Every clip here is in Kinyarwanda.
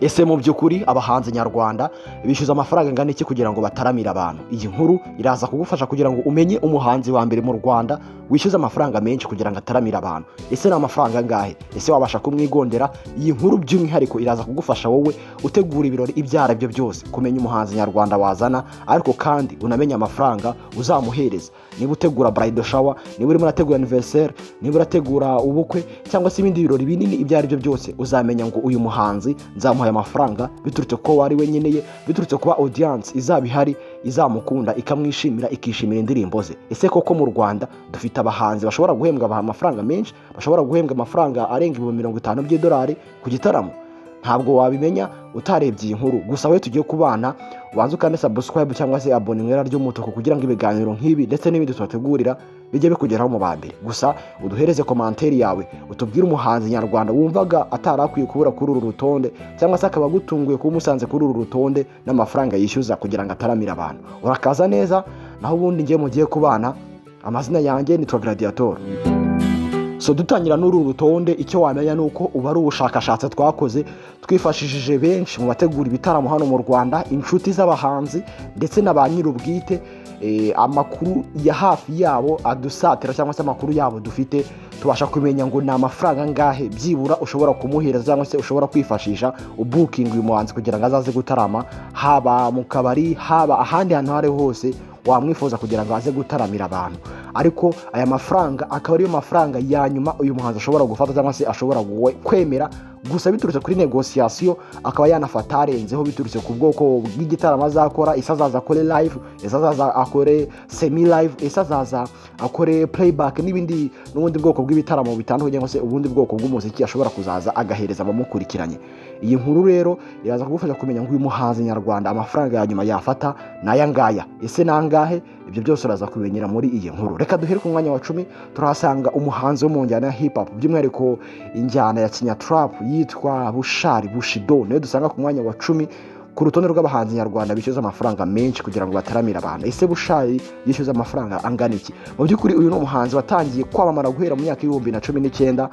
Ese mu by'ukuri abahanzi nyarwanda bishyuza amafaranga angana iki kugira ngo bataramire abantu? Iyi nkuru iraza kugufasha kugira ngo umenye umuhanzi wa mbere mu Rwanda wishyuza amafaranga menshi kugira ngo ataramire abantu. Ese ni amafaranga angahe? Ese wabasha kumwigondera? Iyi nkuru by'umwihariko iraza kugufasha wowe utegura ibirori ibyo ari byo byose kumenya umuhanzi nyarwanda wazana, ariko kandi unamenye amafaranga uzamuhereza. Niba utegura bridal shower, niba urimo urategura anniversaire, niba urategura ubukwe cyangwa se ibindi birori binini ibyo ari byo byose, uzamenya ngo uyu muhanzi nzamuhaye amafaranga biturutse ko wari we nkeneye, biturutse kuba audience izaba ihari izamukunda, ikamwishimira, ikishimira indirimbo ze. Ese koko mu Rwanda dufite abahanzi bashobora guhembwa amafaranga menshi, bashobora guhembwa amafaranga arenga 50,000 by'idolari ku gitaramo? Ntabwo wabimenya utarebye iyi nkuru. Gusa we tugiye kubana, ubanze ukande subscribe cyangwa se abonner mu ibara ry'umutuku kugira ngo ibiganiro nk'ibi ndetse n'ibindi tubategurira bijye bikugeraho mu ba mbere. Gusa uduhereze commentaire yawe, utubwire umuhanzi nyarwanda wumvaga atari akwiye kubura kuri uru rutonde, cyangwa se akaba agutunguye kuba umusanze kuri uru rutonde n'amafaranga yishyuza kugira ngo ataramire abantu. Urakaza neza. Naho ubundi ngiye mugiye kubana, amazina yanjye nitwa Gladiator. So dutangira n'uru rutonde, icyo wamenya ni uko ubu ari ubushakashatsi twakoze twifashishije benshi mu bategura ibitaramo hano mu Rwanda, inshuti z'abahanzi ndetse na ba nyir'ubwite. Amakuru ya hafi yabo adusatira cyangwa se amakuru yabo dufite, tubasha kumenya ngo ni amafaranga angahe byibura ushobora kumuhereza cyangwa se ushobora kwifashisha ubookinga uyu muhanzi kugira ngo azaze gutarama, haba mu kabari, haba ahandi hantu aho ariho hose wamwifuza kugira ngo aze gutaramira abantu. Ariko aya mafaranga akaba ariyo mafaranga ya nyuma uyu muhanzi ashobora gufata cyangwa se ashobora kwemera. Gusa biturutse kuri négociation akaba yanafata arenzeho, biturutse ku bwoko bw'igitaramo azakora. Ese azaza akore live? Ese azaza akore semi live? Ese azaza akore playback n'ibindi n'ubundi bwoko bw'ibitaramo bitandukanye, cyangwa se ubundi bwoko bw'umuziki ashobora kuzaza agahereza abamukurikiranye? Iyi nkuru rero iraza kugufasha kumenya ngo uyu muhanzi nyarwanda amafaranga ya nyuma yafata ni aya ngaya. Ese ni angahe? Ibyo byose uraza kubimenyera muri iyi nkuru. Reka duhere ku mwanya wa 10. Turahasanga umuhanzi wo mu njyana ya hip hop, by'umwihariko injyana ya kinyatrap, yitwa Bushali Bushido. Niwe dusanga ku mwanya wa 10 ku rutonde rw'abahanzi nyarwanda bishyuza amafaranga menshi kugira ngo bataramire abantu. Ese Bushali yishyuza amafaranga angana iki? Mu by'ukuri uyu ni umuhanzi watangiye kwamamara guhera mu myaka y'2019.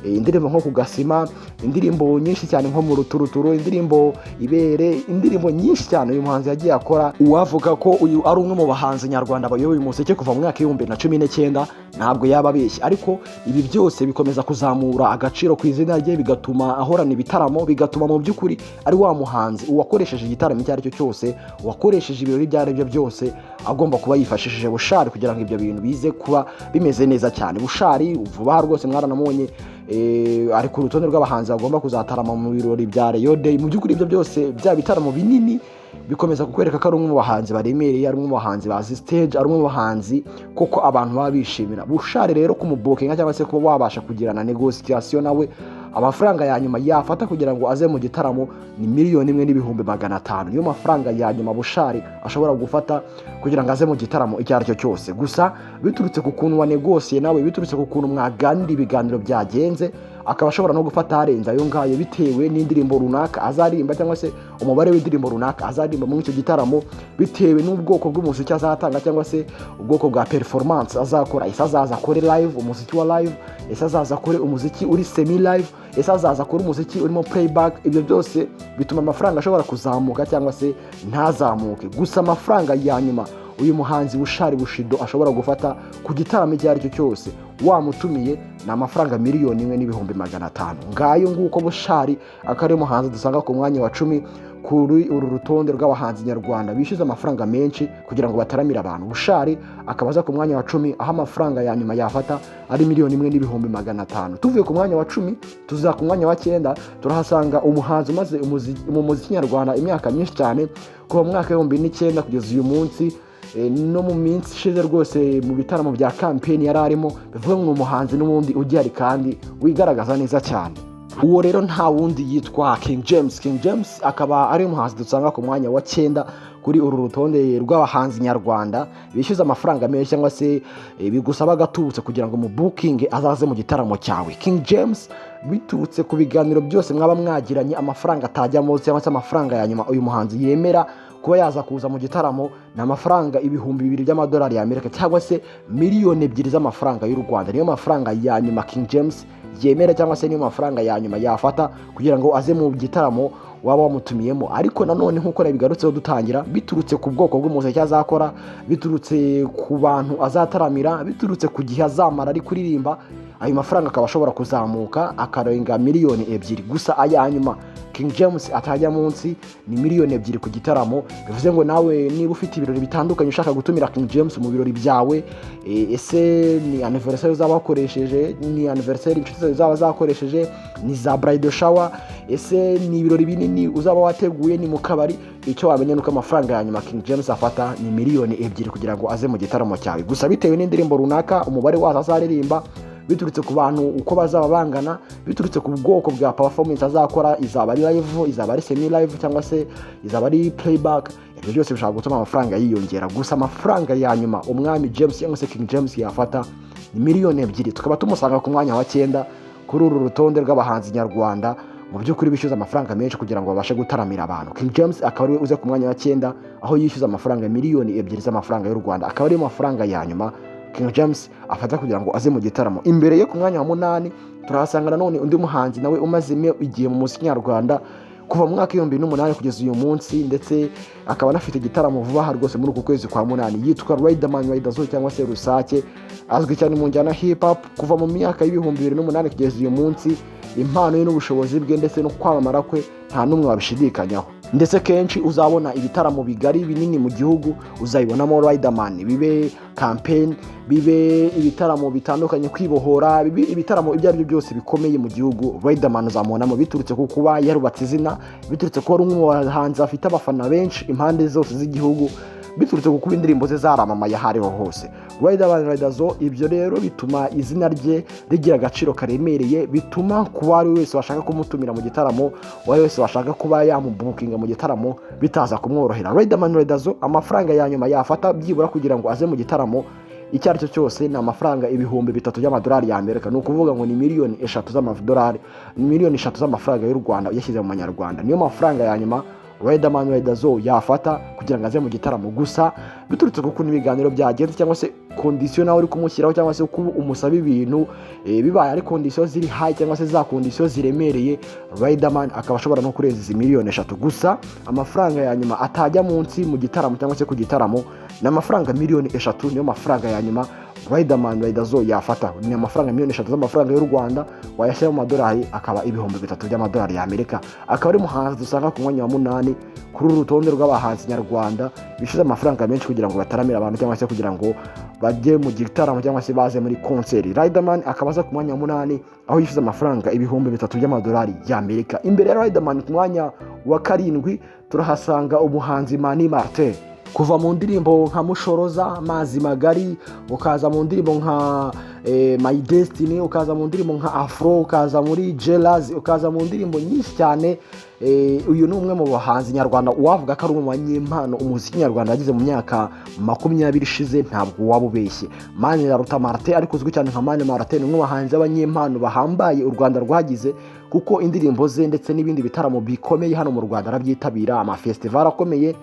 Indirimbo nko ku gasima, indirimbo nyinshi cyane nko mu ruturuturu, indirimbo ibere, indirimbo nyinshi cyane uyu muhanzi yagiye akora. Uwavuga ko uyu ari umwe mu bahanzi nyarwanda bayoboye umuziki kuva mu mwaka w'2019 ntabwo yaba abeshye. Ariko ibi byose bikomeza kuzamura agaciro ku izina rye, bigatuma ahorana ibitaramo, bigatuma mu by'ukuri ari wa muhanzi uwakoresheje igitaramo icyo ari cyo cyose, uwakoresheje ibirori ibyo ari byo byose, agomba kuba yifashishije Bushali kugira ngo ibyo bintu bize kuba bimeze neza cyane. Bushali vuba aha rwose mwaranamubonye, ari ku rutonde rw'abahanzi bagomba kuzatarama mu birori bya Rayon Day. Mu by'ukuri ibyo byose, bya bitaramo binini, bikomeza kukwereka ko ari umwe mu bahanzi baremereye, ari umwe mu bahanzi bazi stage, ari umwe mu bahanzi koko abantu baba bishimira. Bushali rero kumubookinga cyangwa se kuba wabasha kugirana négociation nawe, amafaranga ya nyuma yafata kugira ngo aze mu gitaramo ni 1,500,000. Niyo mafaranga ya nyuma Bushali ashobora gufata kugira ngo aze mu gitaramo icyo ari cyo cyose. Gusa biturutse ku kuntu wanegosiye nawe, biturutse ku kuntu mwaganira, ibiganiro byagenze, akaba ashobora no gufata arenze ayo ngayo, bitewe n'indirimbo runaka azaririmba cyangwa se umubare w'indirimbo runaka azaririmba muri icyo gitaramo, bitewe n'ubwoko bw'umuziki azatanga cyangwa se ubwoko bwa performance azakora. Ese azaza akore live, umuziki wa live? Ese azaza akore umuziki uri semi live? Ese azaza akore umuziki urimo playback? Ibyo byose bituma amafaranga ashobora kuzamuka cyangwa se ntazamuke. Gusa amafaranga ya nyuma uyu muhanzi Bushali Bushido ashobora gufata ku gitaramo icyo ari cyo cyose wamutumiye ni amafaranga 1,500,000. Ngayo nguko. Bushali akaba ari umuhanzi dusanga ku mwanya wa 10 kuri uru rutonde rw'abahanzi nyarwanda bishyuza amafaranga menshi kugira ngo bataramire abantu. Bushali akaba aza ku mwanya wa 10, aho amafaranga ya nyuma yafata ari 1,500,000. Tuvuye ku mwanya wa 10 tuza ku mwanya wa 9. Turahasanga umuhanzi umaze mu muziki nyarwanda imyaka myinshi cyane, kuva mu mwaka w'2009 kugeza uyu munsi. No mu minsi ishize rwose mu bitaramo bya campaign yari arimo. Bivuga ngo ni umuhanzi n'ubundi ugihari kandi wigaragaza neza cyane. Uwo rero nta wundi, yitwa King James. King James akaba ari umuhanzi dusanga ku mwanya wa 9 kuri uru rutonde rw'abahanzi nyarwanda bishyuza amafaranga menshi cyangwa se bigusaba agatubutse kugira ngo mu booking azaze mu gitaramo cyawe. King James, biturutse ku biganiro byose mwaba mwagiranye, amafaranga atajyamo cyangwa se amafaranga ya nyuma uyu muhanzi yemera kuba yaza kuza mu gitaramo ni amafaranga 2000 by'amadolari y'Amerika cyangwa se 2 miliyoni z'amafaranga y'u Rwanda. Niyo mafaranga ya nyuma King James yemera cyangwa se niyo mafaranga ya nyuma yafata kugira ngo aze mu gitaramo waba wamutumiyemo. Ariko nanone, nk'uko nabigarutseho dutangira, biturutse ku bwoko bw'umuziki azakora, biturutse ku bantu azataramira, biturutse ku gihe azamara ari kuririmba, ayo mafaranga akaba ashobora kuzamuka akarenga 2 miliyoni. Gusa aya nyuma King James atajya munsi ni 2 miliyoni ku gitaramo. Bivuze ngo nawe niba ufite ibirori bitandukanye ushaka gutumira King James mu birori byawe, ese ni anniversaire uzaba wakoresheje, ni anniversaire inshuti zawe zaba zakoresheje, ni za bridal shower, ese ni ibirori binini uzaba wateguye, ni mu kabari, icyo wamenya ni uko amafaranga ya nyuma King James afata ni 2 miliyoni kugira ngo aze mu gitaramo cyawe. Gusa bitewe n'indirimbo runaka, umubare wazo azaririmba, biturutse ku bantu uko bazaba bangana, biturutse ku bwoko bwa performance azakora, izaba ari live, izaba ari semi live cyangwa se izaba ari playback, ibyo byose bishobora gutuma amafaranga yiyongera. Gusa amafaranga ya nyuma umwami James cyangwa se King James yafata ni 2 miliyoni. Tukaba tumusanga ku mwanya wa 9 kuri uru rutonde rw'abahanzi nyarwanda mu by'ukuri bishyuza amafaranga menshi kugira ngo babashe gutaramira abantu. King James akaba ariwe uza ku mwanya wa 9, aho yishyuza amafaranga 2 miliyoni z'amafaranga y'u Rwanda, akaba ariyo mafaranga ya nyuma King James afata kugira ngo aze mu gitaramo. Imbere ye ku mwanya wa 8 turahasanga nanone undi muhanzi nawe umazemo igihe mu muziki nyarwanda kuva mu mwaka 2008 kugeza uyu munsi, ndetse akaba anafite igitaramo vuba aha rwose muri uku kwezi kwa 8. Yitwa Riderman Riderzo cyangwa se Rusake, azwi cyane mu njyana hip hop. Kuva mu myaka y'2008 kugeza uyu munsi, impano ye n'ubushobozi bwe ndetse no kwamamara kwe nta n'umwe wabishidikanyaho. Ndetse kenshi uzabona ibitaramo bigari binini mu gihugu uzabibonamo Riderman, bibe campaign, bibe ibitaramo bitandukanye, kwibohora, bibe ibitaramo ibyo ari byo byose bikomeye mu gihugu, Riderman uzamubonamo, biturutse ku kuba yarubatse izina, biturutse kuba ari umwe mu bahanzi bafite abafana benshi impande zose z'igihugu, biturutse ku kuba indirimbo ze zaramamaye aho ariho hose. Riderman Riderzo, ibyo rero bituma izina rye rigira agaciro karemereye, bituma kuba ari wese washaka kumutumira mu gitaramo, uwo ari wese washaka kuba yamubukinga mu gitaramo bitaza kumworohera. Riderman Riderzo, amafaranga ya nyuma yafata byibura kugira ngo aze mu gitaramo icyo ari cyo cyose ni amafaranga 3000 by'amadolari y'Amerika. Ni ukuvuga ngo ni 3 miliyoni z'amadolari, 3 miliyoni z'amafaranga y'u Rwanda uyashyize mu manyarwanda. Niyo mafaranga ya nyuma Riderman Riderzo yafata kugira ngo aze mu gitaramo. Gusa biturutse ku kuntu ibiganiro byagenze cyangwa se condition nawe uri kumushyiraho cyangwa se uko umusaba ibintu, bibaye ari condition ziri high cyangwa se za condition ziremereye, Riderman akaba ashobora no kurenza izi 3 miliyoni. Gusa amafaranga ya nyuma atajya munsi mu gitaramo cyangwa se ku gitaramo ni amafaranga 3 miliyoni. Niyo mafaranga ya nyuma Riderman Riderzo yafata, ni amafaranga 3 miliyoni z'amafaranga y'u Rwanda. Wayashyira mu madolari akaba 3000 by'amadolari y'Amerika. Akaba ari muhanzi dusanga ku mwanya wa 8 kuri uru rutonde rw'abahanzi nyarwanda bishyuza amafaranga menshi kugira ngo bataramire abantu cyangwa se kugira ngo bajye mu gitaramo cyangwa se baze muri concert. Riderman akaba aza ku mwanya wa 8, aho yishyuza amafaranga 3000 by'amadolari y'Amerika. Imbere ya Riderman ku mwanya wa 7 turahasanga umuhanzi Mani Martin. Kuva mu ndirimbo nka Mushoroza, Amazi Magari, ukaza mu ndirimbo nka My Destiny, ukaza mu ndirimbo nka Afro, ukaza muri Jealous, ukaza mu ndirimbo nyinshi cyane, uyu ni umwe mu bahanzi nyarwanda wavuga ko ari umwe mu banyempano umuziki nyarwanda yagize mu myaka 20 ishize, ntabwo waba ubeshye. Maniraruta Martin, ariko uzwi cyane nka Mani Martin, ni umwe mu bahanzi b'abanyempano bahambaye u Rwanda rwagize, kuko indirimbo ze ndetse n'ibindi bitaramo bikomeye hano mu Rwanda arabyitabira, amafestival akomeye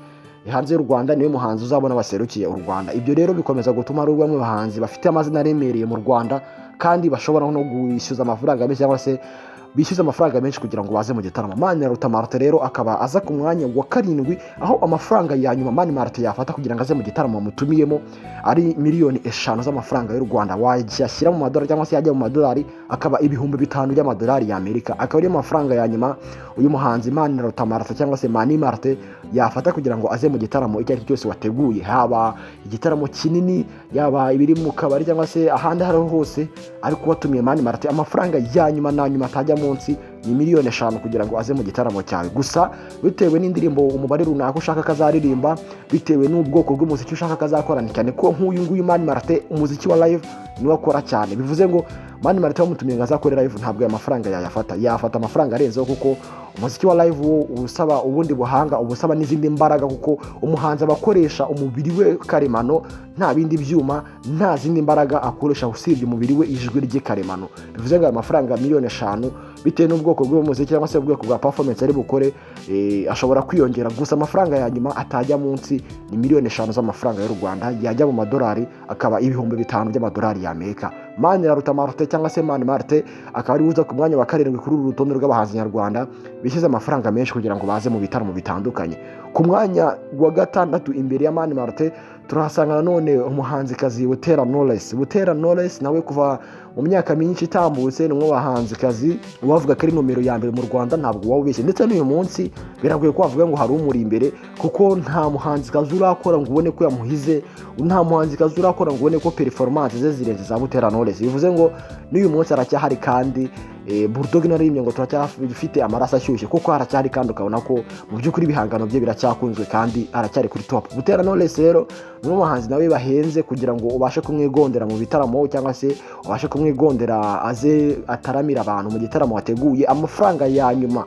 hanze y'u Rwanda niwe muhanzi uzabona baserukiye u Rwanda. Ibyo rero bikomeza gutuma ari bamwe bahanzi bafite amazina aremereye mu Rwanda kandi bashobora no kwishyuza amafaranga menshi cyangwa se bishyuza amafaranga menshi kugira ngo baze mu gitaramo. Maniraruta Martin rero akaba aza ku mwanya wa 7, aho amafaranga ya nyuma Mani Martin yafata kugira ngo aze mu gitaramo bamutumiyemo ari 5 miliyoni z'amafaranga y'u Rwanda. Wayashyira mu madolari cyangwa se yajya mu madolari akaba 5000 by'amadolari y'Amerika. Akaba ariyo mafaranga ya nyuma uyu muhanzi Maniraruta Martin cyangwa se Mani Martin yafata kugira ngo aze mu gitaramo icyo ari cyo cyose wateguye, haba igitaramo kinini, yaba ibiri mu kabari cyangwa se ahandi aho ariho hose. Ariko watumiye Mani Martin, amafaranga ya nyuma na nyuma atajya munsi ni 5 miliyoni kugira ngo aze mu gitaramo cyawe. Gusa bitewe n'indirimbo umubare runaka ushaka ko azaririmba, bitewe n'ubwoko bw'umuziki ushaka ko azakora, cyane ko nk'uyu nguyu Mani Martin umuziki wa live niwe akora cyane, bivuze ngo Mani Martin bamutumiye ngo azakore live ntabwo aya mafaranga yayafata, yafata amafaranga arenzeho, kuko umuziki wa live wo uba usaba ubundi buhanga, uba usaba n'izindi mbaraga, kuko umuhanzi aba akoresha umubiri we karemano, nta bindi byuma, nta zindi mbaraga akoresha usibye umubiri we, ijwi rye karemano. Bivuze ngo aya mafaranga 5 miliyoni Bitewe n'ubwoko bw'umuziki cyangwa se ubwoko bwa performance ari bukore, ashobora kwiyongera. Gusa amafaranga ya nyuma atajya munsi ni miliyoni 5 z'amafaranga y'u Rwanda, yajya mu madolari akaba 5000 by'amadolari y'Amerika. Maniraruta Martin cyangwa se Mani Martin akaba ari uza ku mwanya wa karindwi kuri uru rutonde rw'abahanzi nyarwanda bishyize amafaranga menshi kugira ngo baze mu bitaramo bitandukanye. Ku mwanya wa gatandatu, imbere ya Mani Martin, turahasanga nanone umuhanzikazi Butera Knowless. Butera Knowless nawe kuva mu myaka myinshi itambutse ni umwe mu bahanzikazi wavuga ko ari nomero ya mbere mu Rwanda, ntabwo waba ubeshye. Ndetse n'uyu munsi biragoye ko wavuga ngo hari umuri imbere, kuko nta muhanzikazi urakora ngo ubone ko yamuhize, nta muhanzikazi urakora ngo ubone ko performance ze zirenze za Butera Knowless. Bivuze ngo n'uyu munsi aracyahari, kandi Bulldog naririmbye ngo turacyafite amaraso ashyushye, kuko aracyahari kandi ukabona ko mu by'ukuri ibihangano bye biracyakunzwe kandi aracyari kuri top. Butera Knowless rero ni umwe mu bahanzi nawe bahenze kugira ngo ubashe kumwigondera mu bitaramo cyangwa se ubashe kumwigondera aze ataramira abantu mu gitaramo wateguye. Amafaranga ya nyuma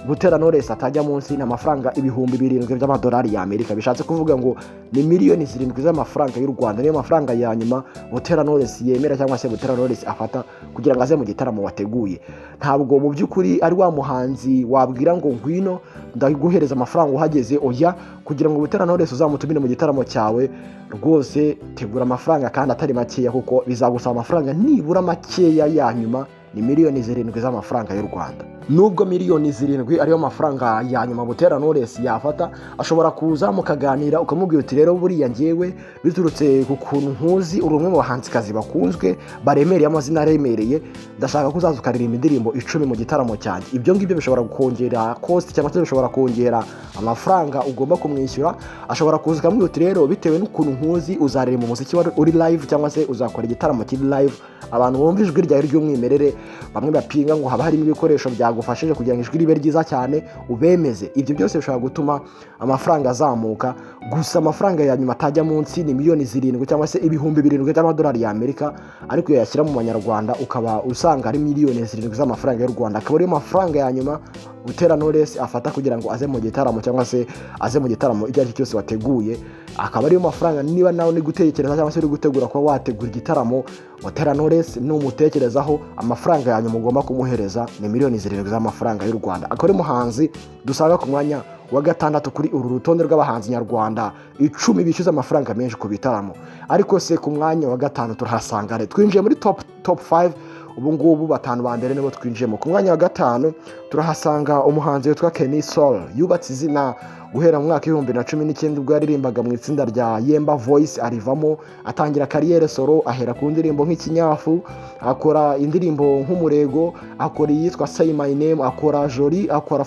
Butera Knowless atajya munsi ni amafaranga 7000 by'amadolari y'Amerika. Bishatse kuvuga ngo ni miliyoni 7 z'amafaranga y'u Rwanda. Niyo mafaranga ya nyuma Butera Knowless yemera cyangwa se Butera Knowless afata kugira ngo aze mu gitaramo wateguye. Ntabwo mu by'ukuri ari wa muhanzi wabwira ngo ngwino ndaguhereza amafaranga uhageze, oya. Kugira ngo Butera Knowless uzamutumire mu gitaramo cyawe, rwose tegura amafaranga kandi atari makeya, kuko bizagusaba amafaranga nibura makeya ya nyuma ni miliyoni 7 z'amafaranga y'u Rwanda. Nubwo miliyoni 7 ariyo mafaranga ya nyuma Butera Knowless yafata, ashobora kuza mukaganira, ukamubwira uti: "Rero buriya ngewe biturutse ku kuntu nkuzi, uri umwe mu bahanzikazi bakunzwe baremereye, amazina aremereye, ndashaka ko uzaza ukaririmba indirimbo 10 mu gitaramo cyanjye." Ibyo ngibyo bishobora kongera cost cyangwa se bishobora kongera amafaranga ugomba kumwishyura. Ashobora kuza ukamubwira uti: "Rero bitewe n'ukuntu nkuzi, uzaririmba umuziki uri live cyangwa se uzakora igitaramo kiri live, abantu bumva ijwi ryawe ry'umwimerere." Bamwe bapinga ngo haba harimo ibikoresho byagufashije kugira ngo ijwi ribe ryiza cyane, ubemeze. Ibyo byose bishobora gutuma amafaranga azamuka. Gusa amafaranga ya nyuma atajya munsi ni miliyoni 7 cyangwa se 7000 by'amadolari y'Amerika, ariko iyo yashyira mu manyarwanda ukaba usanga ari miliyoni 7 z'amafaranga y'u Rwanda. Akaba ariyo mafaranga ya nyuma Butera Knowless afata kugira ngo aze mu gitaramo cyangwa se aze mu gitaramo icyo ari cyo cyose wateguye. Akaba ariyo mafaranga, niba nawe uri gutekereza cyangwa se uri gutegura kuba wategura igitaramo, Butera Knowless numutekerezaho, amafaranga ya nyuma ugomba kumuhereza ni miliyoni 7 z'amafaranga y'u Rwanda. Akaba ari umuhanzi dusanga ku mwanya wa gatandatu kuri uru rutonde rw'abahanzi nyarwanda 10 bishyuza amafaranga menshi ku bitaramo. Ariko se ku mwanya wa gatanu turahasanga? Twinjiye muri top 5 ubu ngubu, batanu ba mbere nibo twinjiyemo. Ku mwanya wa gatanu turahasanga umuhanzi witwa Kenny Sol. Yubatse izina guhera mu mwaka w'2019, ubwo yaririmbaga mu itsinda rya Yemba Voice, arivamo atangira carrière solo, ahera ku ndirimbo nk'Ikinyafu, akora indirimbo nk'Umurego, akora iyitwa Say My Name, akora Joli, akora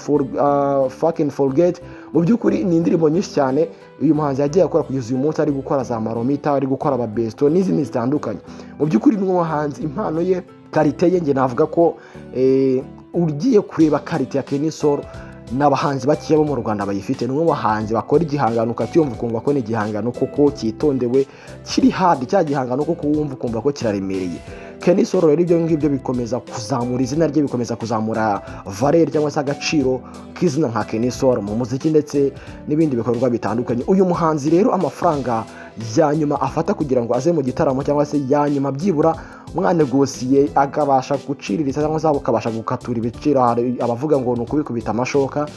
Fucking Forget. Mu by'ukuri ni indirimbo nyinshi cyane uyu muhanzi yagiye akora kugeza uyu munsi ari gukora za Maromita, ari gukora Ababesto n'izindi zitandukanye. Mu by'ukuri ni umuhanzi impano ye, qualité ye, njye navuga ko ugiye kureba qualité ya Kenny Sol ni abahanzi bakeya bo mu Rwanda bayifite. Ni umwe mu bahanzi bakora igihangano ukacyumva ukumva ko ni igihangano koko cyitondewe, kiri hard, cya gihangano koko wumva ukumva ko kiraremereye. Kenny Sol rero ibyo ngibyo bikomeza kuzamura izina rye, bikomeza kuzamura valeur cyangwa se agaciro k'izina nka Kenny Sol mu muziki ndetse n'ibindi bikorwa bitandukanye. Uyu muhanzi rero amafaranga ya nyuma afata kugira ngo aze mu gitaramo, cyangwa se ya nyuma byibura mwanegosiye akabasha guciririza cyangwa se akabasha gukatura ibiciro, hari abavuga ngo ni ukubikubita amashoka,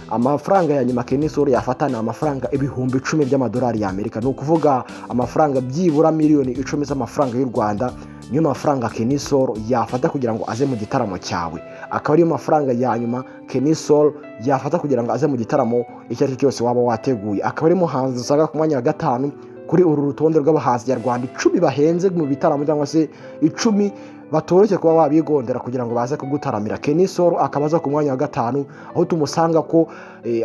amafaranga ya nyuma Kenny Sol yafata ni amafaranga 10,000 by'amadolari y'Amerika. Ni ukuvuga amafaranga byibura miliyoni 10 z'amafaranga y'u Rwanda niyo mafaranga Kenny Sol yafata kugira ngo aze mu gitaramo cyawe. Akaba ariyo mafaranga ya nyuma Kenny Sol yafata kugira ngo aze mu gitaramo icyo ari cyo cyose waba wateguye. Akaba ari muhanzi usanga ku mwanya wa gatanu kuri uru rutonde rw'abahanzi nyarwanda 10 bahenze mu bitaramo, cyangwa se 10 batoroshye kuba wabigondera kugira ngo baze kugutaramira. Kenny Sol akaba aza ku mwanya wa gatanu, aho tumusanga ko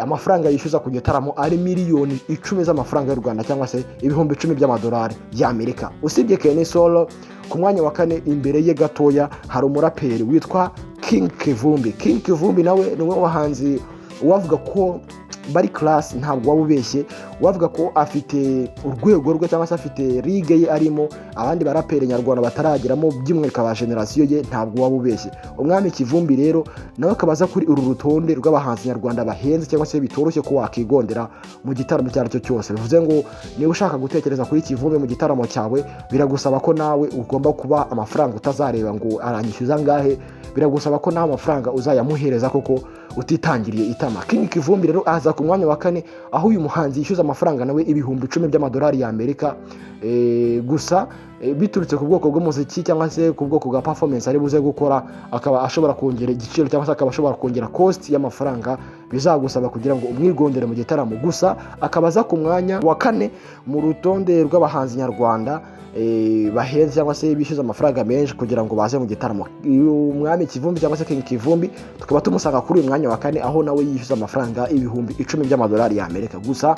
amafaranga yishyuza ku gitaramo ari miliyoni 10 z'amafaranga y'u Rwanda cyangwa se 10,000 by'amadolari y'Amerika. Usibye Kenny Sol, ku mwanya wa kane imbere ye gatoya hari umuraperi witwa King Kivumbi. King Kivumbi nawe ni umwe mu bahanzi. Uwavuga ko bari class ntabwo waba ubeshye. Uwavuga ko afite urwego rwe cyangwa se afite ligue ye arimo abandi baraperi nyarwanda batarageramo, by'umwihariko aba génération ye, ntabwo waba ubeshye. Umwami Kivumbi rero nawe akaba aza kuri uru rutonde rw'abahanzi nyarwanda bahenze cyangwa se bitoroshye ko wakigondera mu gitaramo icyo ari cyo cyose. Bivuze ngo niba ushaka gutekereza kuri Kivumbi mu gitaramo cyawe, biragusaba ko nawe ugomba kuba amafaranga utazareba ngo aranyishyuza angahe, biragusaba ko nawe amafaranga uzayamuhereza koko utitangiriye itama. King Kivumbi rero aza ku mwanya wa kane, aho uyu muhanzi yishyuza amafaranga nawe 10,000 by'amadolari y'Amerika. Gusa biturutse ku bwoko bw'umuziki cyangwa se ku bwoko bwa performance ari buze gukora, akaba ashobora kongera igiciro cyangwa se akaba ashobora kongera cost y'amafaranga bizagusaba kugira ngo umwigondere mu gitaramo. Gusa akaba aza ku mwanya wa kane mu rutonde rw'abahanzi nyarwanda bahenze cyangwa se bishyuza amafaranga menshi kugira ngo baze mu gitaramo. Uyu Mwami Kivumbi cyangwa se King Kivumbi tukaba tumusanga kuri uyu mwanya wa kane, aho nawe yishyuza amafaranga 10,000 by'amadolari y'Amerika. Gusa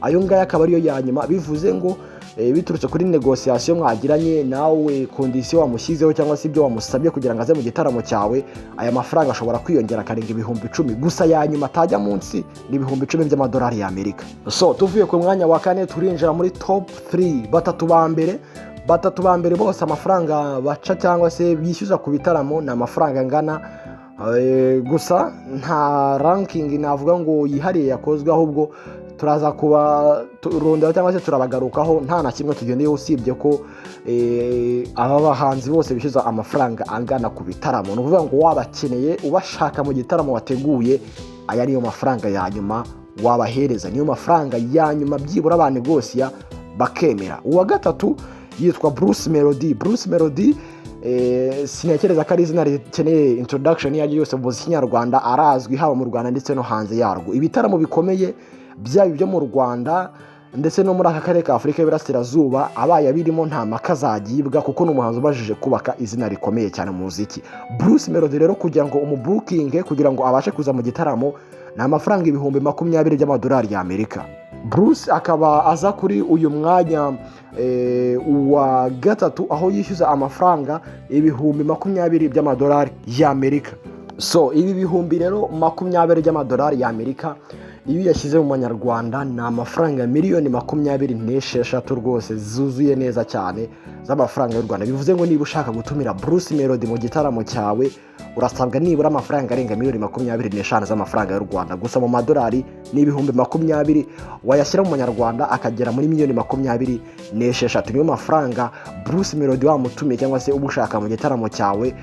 ayo ngayo akaba ariyo ya nyuma. Bivuze ngo biturutse kuri négociation mwagiranye nawe, condition wamushyizeho cyangwa se ibyo wamusabye kugira ngo aze mu gitaramo cyawe, aya mafaranga ashobora kwiyongera akarenga 10,000. Gusa ya nyuma atajya munsi ni 10,000 by'amadolari y'Amerika. So tuvuye ku mwanya wa kane, turinjira muri top 3, batatu ba mbere. Batatu ba mbere bose amafaranga baca cyangwa se bishyuza ku bitaramo ni amafaranga angana. Gusa nta ranking navuga ngo yihariye yakozwe, ahubwo turaza kubarondera cyangwa se turabagarukaho nta na kimwe tugendeye, usibye ko aba bahanzi bose bishyuza amafaranga angana ku bitaramo. Ni ukuvuga ngo wabakeneye, ubashaka mu gitaramo wateguye, aya niyo mafaranga ya nyuma wabahereza, niyo mafaranga ya nyuma byibura banegosiya bakemera. Uwa gatatu yitwa Bruce Melody. Bruce Melody, sintekereza ko ari izina rikeneye introduction iyo ari yo yose mu muziki nyarwanda. Arazwi haba mu Rwanda ndetse no hanze yarwo. Ibitaramo bikomeye, byaba ibyo mu Rwanda ndetse no muri aka karere ka Afurika y'Iburasirazuba, abaye abirimo nta mpaka zagibwa, kuko ni umuhanzi ubashije kubaka izina rikomeye cyane mu muziki. Bruce Melody rero, kugira ngo umubukinge, kugira ngo abashe kuza mu gitaramo, ni amafaranga 20,000 by'amadolari y'Amerika. Bruce akaba aza kuri uyu mwanya wa gatatu, aho yishyuza amafaranga 20,000 by'amadolari y'Amerika. So ibi bihumbi rero makumyabiri by'amadolari y'Amerika, iyo uyashyize mu manyarwanda, ni amafaranga miliyoni 26 rwose zuzuye neza cyane z'amafaranga y'u Rwanda. Bivuze ngo niba ushaka gutumira Bruce Melody mu gitaramo cyawe, urasabwa nibura amafaranga arenga miliyoni 25 z'amafaranga y'u Rwanda. Gusa mu madolari ni 20,000, wayashyira mu manyarwanda akagera muri miliyoni 26. Niyo mafaranga Bruce Melody wamutumiye cyangwa se uba ushaka mu gitaramo cyawe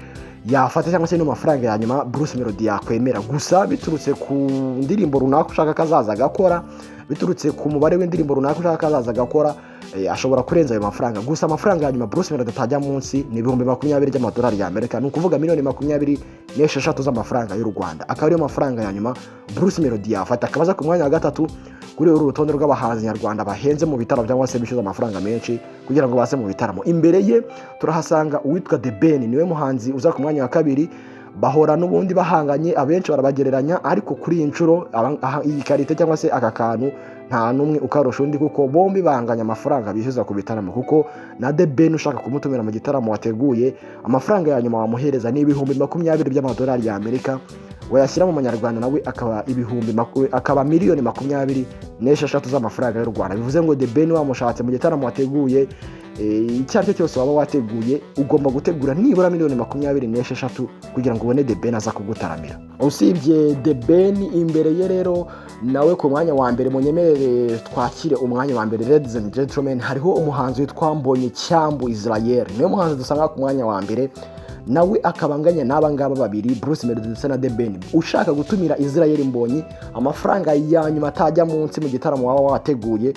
yafata, cyangwa se niyo mafaranga ya nyuma Bruce Melody yakwemera. Gusa biturutse ku ndirimbo runaka ushaka ko azaza agakora, biturutse ku mubare w'indirimbo runaka ushaka ko azaza agakora, ashobora kurenza ayo mafaranga. Gusa amafaranga ya nyuma Bruce Melody atajya munsi ni 20,000 by'amadolari y'Amerika, ni ukuvuga miliyoni 26 z'amafaranga y'u Rwanda, akaba ariyo mafaranga ya nyuma Bruce Melody yafata. Akaba aza ku mwanya wa gatatu kuri uru rutonde rw'abahanzi nyarwanda bahenze mu bitaramo cyangwa se bishyuza amafaranga menshi kugira ngo baze mu bitaramo. Imbere ye turahasanga uwitwa The Ben, niwe muhanzi uza ku mwanya wa kabiri. Bahora n'ubundi bahanganye, abenshi barabagereranya, ariko kuri iyi nshuro iyi karite cyangwa se aka kantu nta n'umwe ukarusha undi, kuko bombi banganya amafaranga bishyuza ku bitaramo. Kuko na The Ben ushaka kumutumira mu gitaramo wateguye, amafaranga ya nyuma wamuhereza ni 20,000 by'amadolari y'Amerika, wayashyira mu manyarwanda nawe akaba akaba miliyoni 26 z'amafaranga y'u Rwanda. Bivuze ngo The Ben wamushatse mu gitaramo wateguye, icyo ari cyo cyose waba wateguye, ugomba gutegura nibura miliyoni 26 kugira ngo ubone The Ben aza kugutaramira. Usibye The Ben, imbere ye rero nawe ku mwanya wa mbere, munyemerere twakire umwanya wa mbere, ladies and gentlemen, hariho umuhanzi witwa Mbonyi Cyambu Israel. Niwe muhanzi dusanga ku mwanya wa mbere, nawe akaba anganya n'aba ngaba babiri, Bruce Melody ndetse na The Ben. Ushaka gutumira Israel Mbonyi, amafaranga ya nyuma atajya munsi mu gitaramo waba wateguye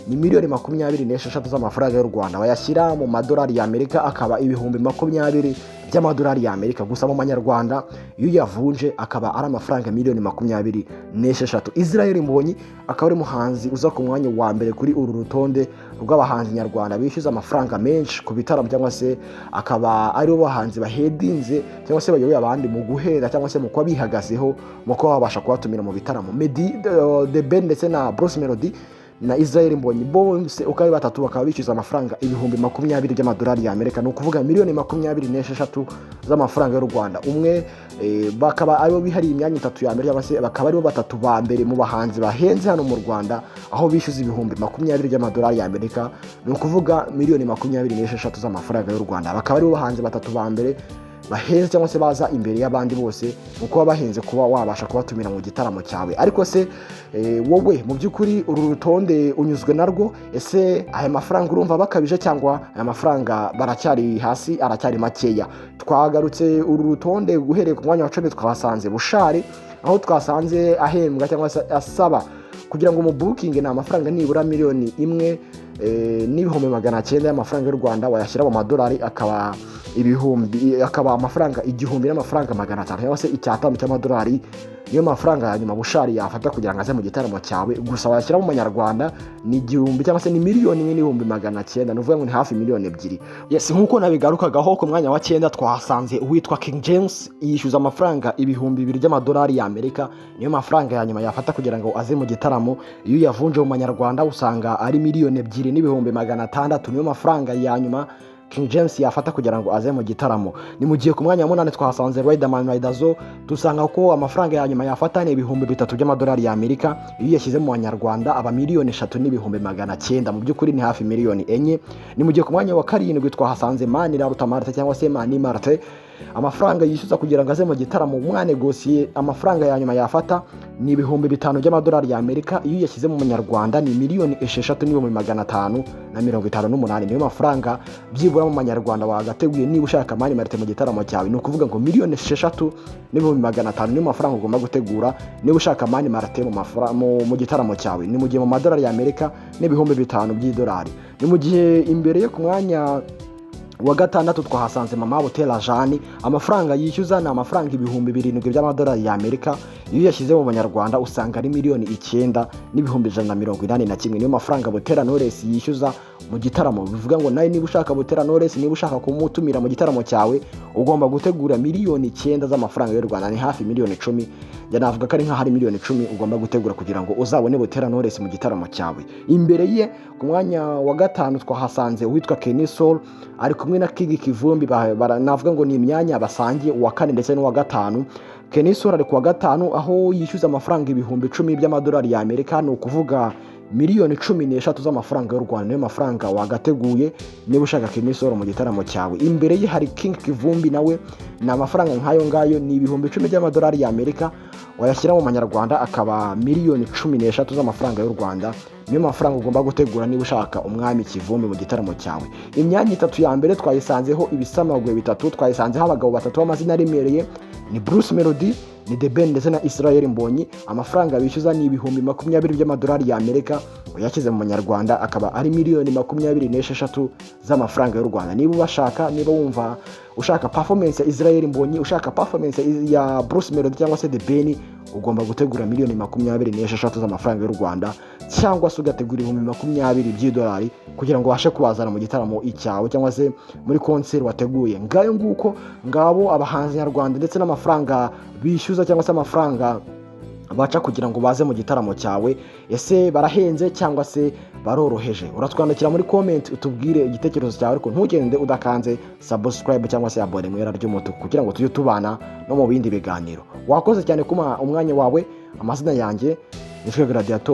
ni miliyoni 26 z'amafaranga y'u Rwanda, wayashyira mu madolari y'Amerika akaba 20,000 by'amadolari y'Amerika. Gusa mu manyarwanda iyo uyavunje akaba ari amafaranga miliyoni 26. Israel Mbonyi akaba ari umuhanzi uza ku mwanya wa mbere kuri uru rutonde rw'abahanzi nyarwanda bishyuza amafaranga menshi ku bitaramo, cyangwa se akaba aribo bahanzi bahedinze cyangwa se bayoboye abandi mu guhera cyangwa se mu kuba bihagazeho mu kuba babasha kubatumira mu bitaramo. Meddy, The Ben ndetse na Bruce Melody na Israel Mbonyi, bose uko ari batatu bakaba bishyuza amafaranga 20,000 by'amadolari y'Amerika, ni ukuvuga miliyoni 26 z'amafaranga y'u Rwanda umwe. Bakaba aribo bihariye imyanya itatu ya mbere, cyangwa se bakaba aribo batatu ba mbere mu bahanzi bahenze hano mu Rwanda, aho bishyuza 20,000 by'amadolari y'Amerika, ni ukuvuga miliyoni 26 z'amafaranga y'u Rwanda. Bakaba aribo bahanzi batatu ba mbere bahenze, cyangwa se baza imbere y'abandi bose mu kuba bahenze kuba wabasha kubatumira mu gitaramo cyawe. Ariko se wowe mu by'ukuri uru rutonde unyuzwe narwo? Ese aya mafaranga urumva bakabije, cyangwa aya mafaranga baracyari hasi, aracyari makeya? Twagarutse uru rutonde guhereye ku mwanya wa 10, twahasanze Bushali, aho twasanze ahembwa cyangwa se asaba kugira ngo umubukinge ni amafaranga nibura 1 900,000 y'amafaranga y'u Rwanda. Wayashyira mu madolari akaba ibihumbi, akaba amafaranga 1,500, cyangwa se icyatanu cy'amadolari. Niyo mafaranga ya nyuma Bushali yafata kugira ngo aze mu gitaramo cyawe. Gusa wayashyira mu manyarwanda ni igihumbi, cyangwa se ni 1,900,000, ni ukuvuga ngo ni hafi miliyoni 2. Yes, nk'uko nabigarukagaho, ku mwanya wa 9 twahasanze uwitwa King James, yishyuza amafaranga 2000 by'amadolari y'Amerika. Niyo mafaranga ya nyuma yafata kugira ngo aze mu gitaramo. Iyo uyavunje mu manyarwanda usanga ari 2,600,000. Niyo mafaranga ya nyuma King James yafata kugira ngo aze mu gitaramo. Ni mu gihe ku mwanya wa 8 twahasanze Riderman Riderzo, dusanga ko amafaranga ya nyuma yafata ni 3000 by'amadolari y'Amerika. Iyo yashyize mu banyarwanda aba 3,900,000, mu by'ukuri ni hafi miliyoni 4. Ni mu gihe ku mwanya wa 7 twahasanze Maniraruta Martin, cyangwa se Mani Martin. Amafaranga yishyuza kugira ngo aze mu gitaramo mwanegosiye, amafaranga ya nyuma yafata ni 5000 by'amadolari y'Amerika. Iyo uyashyize mu manyarwanda ni 6,558,000. Niyo mafaranga byibura mu manyarwanda wagateguye niba ushaka Mani Martin mu gitaramo cyawe. Ni ukuvuga ngo 6,500,000 niyo mafaranga ugomba gutegura niba ushaka Mani Martin mu gitaramo cyawe. Ni mu gihe mu madolari y'Amerika n'5000 by'idolari. Ni mu gihe imbere yo ku mwanya wa 6 twahasanze Mama Butera Jane. Amafaranga yishyuza ni amafaranga 7000 by'amadolari y'Amerika. Iyo uyashyize mu banyarwanda usanga ari 9,181,000. Niyo mafaranga Butera Knowless yishyuza mu gitaramo. Bivuga ngo nawe niba ushaka Butera Knowless, niba ushaka kumutumira mu gitaramo cyawe, ugomba gutegura miliyoni 9 z'amafaranga y'u Rwanda, ni hafi miliyoni 10. Njya navuga ko ari nk'aho ari miliyoni 10 ugomba gutegura kugira ngo uzabone Butera Knowless mu gitaramo cyawe. Imbere ye ku mwanya wa 5 twahasanze uwitwa Kenny Sol, ari kumwe na King Kivumbi. Navuga ngo ni imyanya basangiye, uwa kane ndetse n'uwa 5. Kenny Sol ari ku wa 5, aho yishyuza amafaranga 10,000 by'amadolari y'Amerika, ni ukuvuga miliyoni 13 z'amafaranga y'u Rwanda. Niyo mafaranga wagateguye niba ushaka Kenny Sol mu gitaramo cyawe. Imbere ye hari King Kivumbi, nawe ni amafaranga nk'ayo ngayo, ni 10,000 by'amadolari y'Amerika. Wayashyira mu manyarwanda akaba miliyoni 13 z'amafaranga y'u Rwanda. Niyo mafaranga ugomba gutegura niba ushaka umwami Kivumbi mu gitaramo cyawe. Imyanya itatu ya mbere twayisanzeho ibisamagwe bitatu, twayisanzeho abagabo batatu b'amazina aremereye: ni Bruce Melody, ni The Ben ndetse na Israel Mbonyi. Amafaranga bishyuza ni 20,000 by'amadolari y'Amerika. Uyashyize mu manyarwanda akaba ari miliyoni 26 z'amafaranga y'u Rwanda. Niba ubashaka, niba wumva ushaka performance ya Israel Mbonyi, ushaka performance ya Bruce Melody cyangwa se The Ben, ugomba gutegura miliyoni 26 z'amafaranga y'u Rwanda, cyangwa se ugategura 20,000 by'idolari kugira ngo ubashe kubazana mu gitaramo icyawe cyangwa se muri concert wateguye. Ngayo nguko, ngabo abahanzi nyarwanda ndetse n'amafaranga bishyuza cyangwa se amafaranga baca kugira ngo baze mu gitaramo cyawe. Ese barahenze cyangwa se baroroheje? Uratwandikira muri comment utubwire igitekerezo cyawe, ariko ntugende udakanze subscribe cyangwa se abonner mu ibara ry'umutuku kugira ngo tujye tubana no mu bindi biganiro. Wakoze cyane kumpa umwanya wawe. Amazina yanjye ni Gladiator.